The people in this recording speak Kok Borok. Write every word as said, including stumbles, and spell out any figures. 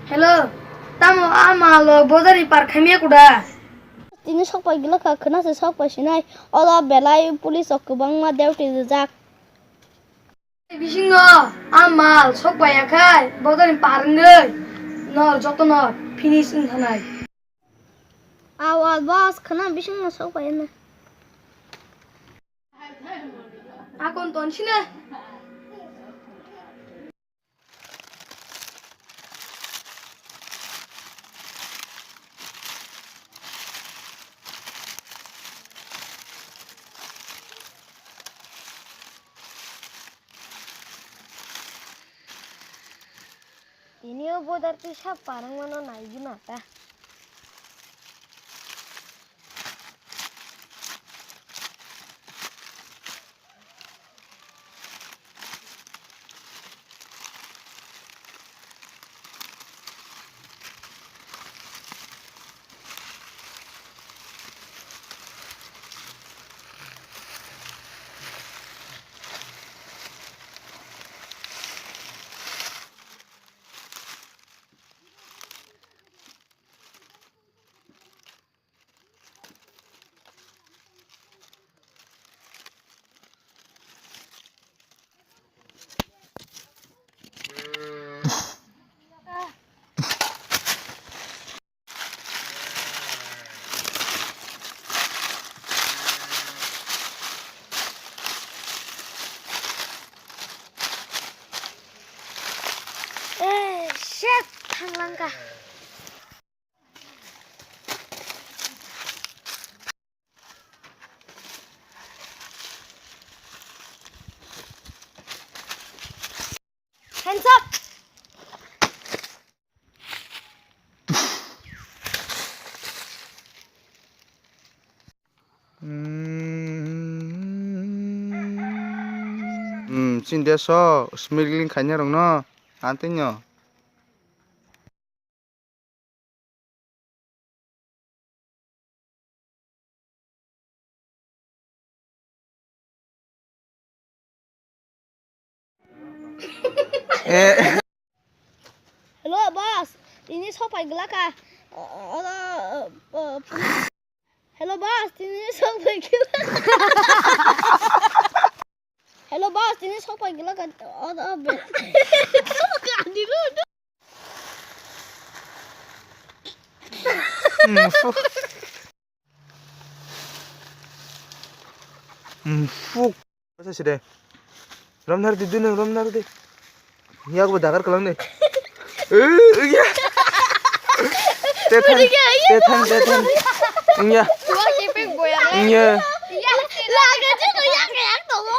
Hello, tamo a malo bojari par khamya kuda? Tini sokpai gila kha, khwna se sokpai sinai. Olo belai police rok kwbangma duty rijak. Bisingo a mal sokpai ya khai, bojari par wngwi nor joto nor finish wng thanai. Aw, aw, boss, khwna bisingo sokpai na. Akon ton sina. Tini o bodar twi sak parwngmano naigwna ta. Eh, shit, thanglangkha. Hands up! Hmm, chini deso smuggling khainai rokno, ang tei no. Eh. Hello, boss. Tini sokpai glaka. O, o, o, o, police. Hello, boss. Tini sokpai glaka. Hello, boss. Tini sokpai glaka. O, o, be. Musuk. Musuk. Masa sih deh. Rom nar di dulu, rom nar di. Iya, aku berdagar kelang deh. Eh, iya. Tetang, tetang, tetang. Iya. Iya. Iya. Lah, gaji tuh ya, kayak tuh.